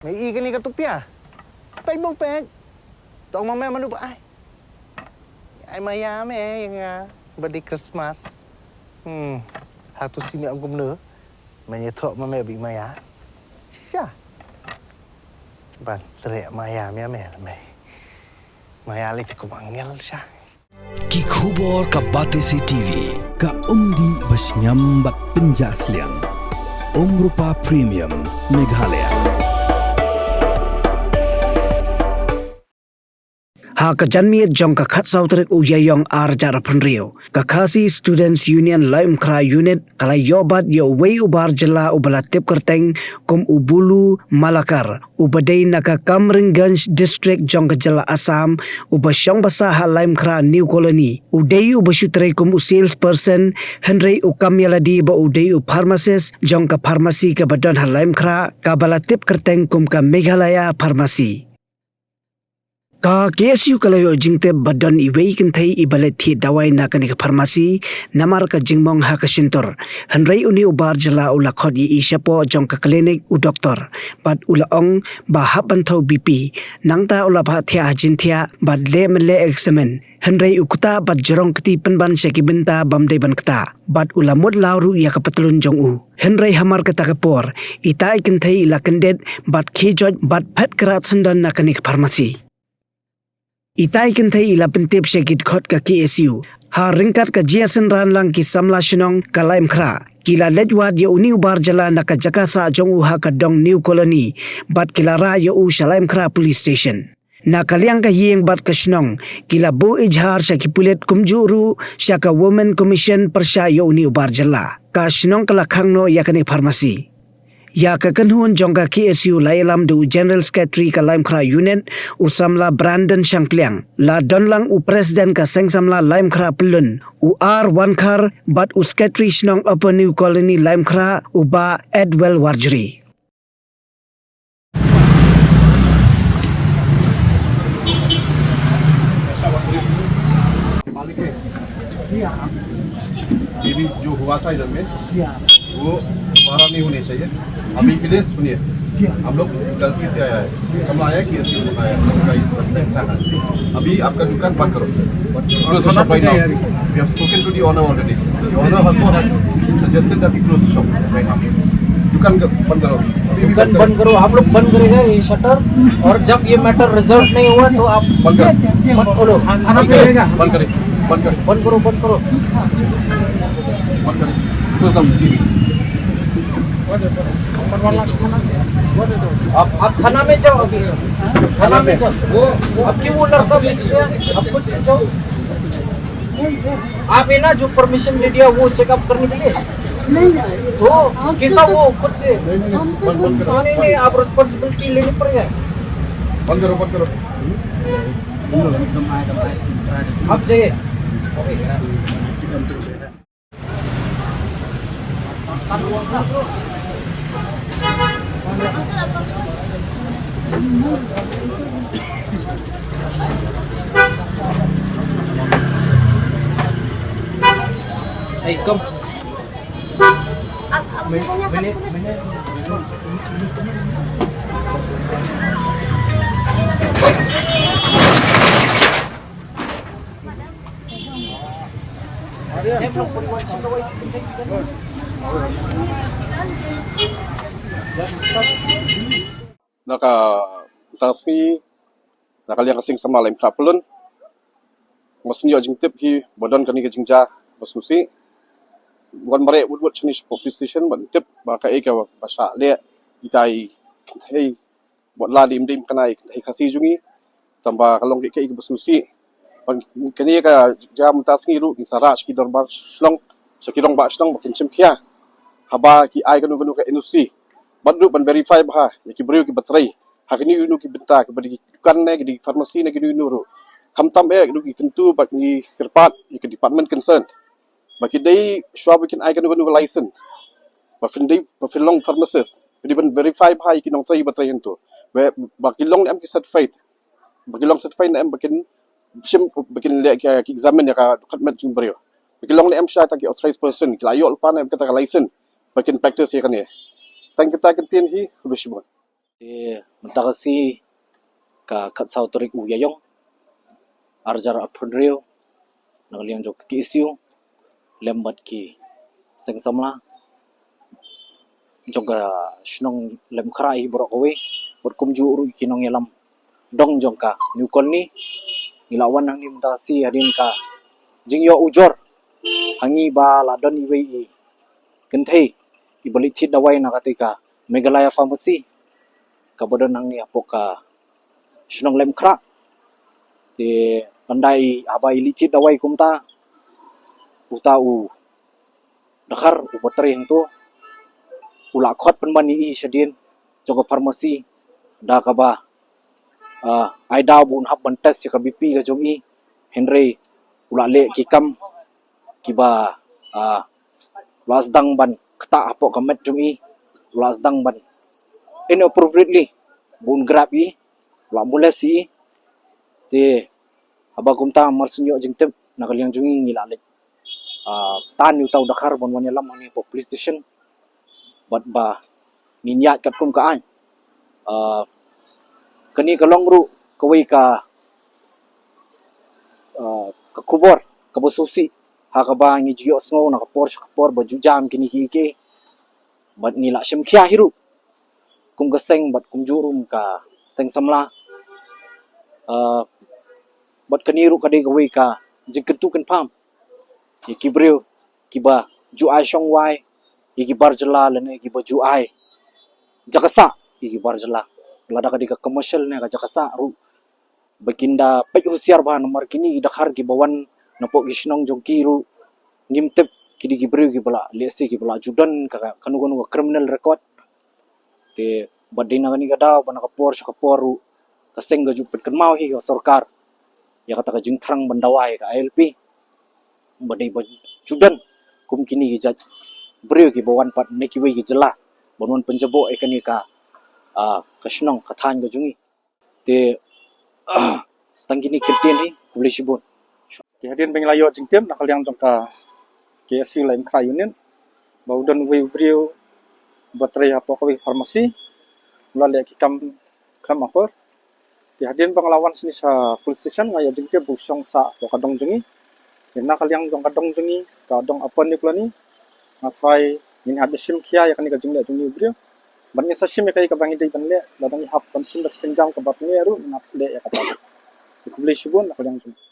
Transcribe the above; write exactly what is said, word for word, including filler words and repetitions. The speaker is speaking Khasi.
Me i kane ka tupia. Peit mo peit. Tong ma me manu ba ai. Ai maya me ïa nga ba dei Christmas. Hmm. Hatu si me ong kumno. Me ïathuh ma me ba i maya. Shisha. Ban treh maya me me me. Maya lei te kum angel sha. Ki khubor ka Batesi TV, ka umdih ba shngiam bad pynjah sliang. Umrupa Premium, Meghalaya. Ha ka janmiet jong ka khatsaw tarik u Ïaïong ar hajar arphew hynriew, ka Khasi Students Union Laitumkhrah Unit ka la ïoh bat ïa uwei u bar jylla uba la tip kyrteng kum u Bulu Malakar, uba dei na ka Karimganj District jong ka jylla Assam, uba shong basa ha Laitumkhrah New Colony. U dei uba shu trei kum u salesperson, hynrei u kam ïalade ba u dei u pharmacist jong ka pharmacy kaba don ha Laitumkhrah, kaba la tip kyrteng kum ka Meghalaya Pharmacy. Ka K S U ka la ïoh jingtip ba don iwei i kynthei iba leit thied dawai na kane ka pharmacy, namar ka jingmong ha ka shyntur. Hynrei une u bar jylla u la khot ïa i shapoh jong ka klinik u doktor. Bad u la ong ba hap ban thew B P. Nangta u la phah thiah ha jingthiah bad leh mynleh examine. Hynrei u ktah bad jrong kti pynban sha ki bynta bym dei ban ktah. Bad u la mut law ruh ïa ka patlun jong u. Hynrei hamar kata ka por, ita i kynthei i la kyndit bad khie joit bad phet krad syndon na kane ka pharmacy. Ita i kynthei i la pyntip sha ki dkhot ka K S U. Ha ryngkat ka jingsynran lang ki samla shnong ka Laitumkhrah, ki la leit wad ïa une u bar jylla na ka jaka sah jong u ha ka dong New Colony, bad ki la rah ïa u sha Laitumkhrah Police Station. Na ka liang ka ïing bad ka shnong, ki la buh ijhar sha ki pulit kumjuh ruh sha ka Women Commission pyrshah ïa une u bar jylla. Ka shnong ka la khang noh ïa kane pharmacy. Ïa ka kynhun jong ka K S U la ïalam da u General Secretary ka Laitumkhrah Unit, u samla Brandon Shangpliang. La don lang u President ka Seng Samla Laitumkhrah Pyllun, u R Wankhar, bad u Secretary shnong Upper New Colony Laitumkhrah, u Bah Edwell Warjri. ये भी जो हुआ था इधर में, वो दोबारा नहीं होने चाहिए। अभी के लिए सुनिए, हम लोग गलती से आया है, समझ आया कि ऐसे होता है, उसका इस तरह का है। अभी आपका दुकान बंद करो। Close the shop right now. We have spoken to the owner already. The owner also has suggested that we close the shop right now. दुकान क-, बंद करो। अभी भी दुकान बंद करो। बंद करो, हम लोग बंद करेगा ये शटर। और जब ये मैटर रिजॉल्व नहीं हुआ तो आप बंद करो। मत खोलो। थाना पे रहेगा। बंद करें, बंद करें। बंद करो, बंद करो। बंद करें। Close down, जी। आप, आप थाना में जाओ अभी। थाना में जाओ। वो, वो अब क्यों वो लड़का बीच में है? आप खुद से जाओ। आप है ना जो परमिशन दे दिया वो चेकअप करने के लिए? नहीं आए। तो आप कैसा तो वो खुद से? हम तो नहीं, नहीं, नहीं, आप रिस्पॉन्सिबिलिटी लेनी पड़ेगा। बंद करो, बंद करो। आप जाइए। Hey, come. Minute, minute. Na ka tang sngi, na ka liang ka seng samla Laitumkhrah Pyllun, nga sngew jingtip hi ba don kane ka jingjia ba sngewsih. Wan mareh wut wut shane sha police station ban tip ba kaei kaba shah leh ita i kynthei. Bad la dim dim kane ka Khasi jong ngi. Tangba ka long kaei kaei kaba sngewsih. Ban kane ka jia mynta sngi ruh ngi sa rah sha ki dorbar shnong, sha ki rangbah shnong ba kin shim khia haba ki ai kano kano ka N O C. Bad ruh ban verify bha ïa ki briew kiba trei ha kino kino ki bynta, kiba dei ki dukan ne ki dei ki pharmacy ne kino kino ruh. Khamtam eh ruh ngi kyntu bad ngi kyrpad ïa ki department concerned ba ki dei shuwa ba kin ai kano kano ka license, ba phin dei, ba phin long pharmacist, ba dei ban verify bha ïa ki nongtrei ba trei hangto, ba, ba ki long ne em ki certified, ba ki long certified ne em, ba kin shim, ba kin leh ki, ki examine ïa ka dkhot met jong briew, ba ki long ne em shai tang ki authorized person, ki la ïoh lypa ne em kata ka license ba kin practice ïa kane. Tang kita ki ktien hi, khublei shibun. Te mynta ka sngi ka khatsaw tarik u Ïaïong, arhajar arphew hynriew, na ka liang jong ka K S U lem bad ki seng samla jong ka shnong Laitumkhrah hi baroh kawei, bad kumjuh ruh ki nongïalam dong jong ka New Colony. Ngi la wan hangne mynta ka sngi hadien ka jingïoh ujor ha ngi ba la don iwei i kynthei iba leit thied dawai na katei ka Meghalaya Pharmacy kaba don hangne hapoh ka shnong Laitumkhrah. Te ynda i, haba i leit thied dawai kumta, uta u dkhar uba trei hangto u la khot pynban ïa i shadien jong ka pharmacy da kaba, ah, ai daw ba un hap ban test ïa ka B P ka jong i, hynrei u la leh ki kam kiba, ah, u la sdang ban ktah hapoh ka met jong i, u la sdang ban inappropriately ba un grab i, u la molest i. Te haba kumta mar shu ïoh jingtip na ka liang jong ngi, ngi la leit, ah, tan ïa uta u dkhar ban wan ïalam hangne hapoh police station bad ba ngin ïaid katkum ka aiñ. Ah, kane ka long ruh kawei ka, ah, ka khubor kaba sngewsih ha kaba ngi ju ïohsngew na ka por sha ka por ba ju jam kine kiei kiei. Bad ngi la shim khia hi ruh kum ka seng bad kumjuh ruh ka seng samla. Ah, bad kane ruh ka dei kawei ka jingkyntu kynpham ïa ki briew kiba ju ai shong wai ïa ki bar jylla lane kiba ju ai jaka sah ïa ki bar jylla, lada ka dei ka commercial ne ka jaka sah ruh, ba kin da peit husiar bha namar kine ki dkhar kiba wan napoh ki shnong jong ki ruh ngim tip ki dei ki briew kiba la, lehse kiba la ju don ka, kano kano ka criminal record. Te bad dei na kane ka daw ba na ka por sha ka por ruh ka seng ka ju pynkynmaw hi ka sorkar ïa kata ka jingthrang ban dawa ïa ka I L P. Ba dei ba ju don kum kine ki jait briew kiba wan pat na kiwei ki jylla ban wan pynjaboh ïa kane ka, ah, ka shnong ka thaiñ ka jong ngi. Te tang kine ki ktien hi, khublei shibun. Te hadien ba ngi la ïoh jingtip na ka liang jong ka K S U Laitumkhrah Union ba u don uwei u briew ba trei hapoh kawei ka pharmacy, u la leh ki kam khlem akor. Te hadien ba nga la wan shane sha police station nga ïoh jingtip ba u shong sah hapoh ka dong jong ngi. Te na ka liang jong ka dong jong ngi, ka dong Upper New Colony, nga tharai ngin hap da shim khia ïa kane ka jingleh jong une u briew. Bad ngin sa shim ïa kaei kaba ngi dei ban leh, lada ngi hap ban shim da ka sienjam kaba tang ruh ngin hap leh ïa kata. Te khublei shibun na ka liang jong ngi.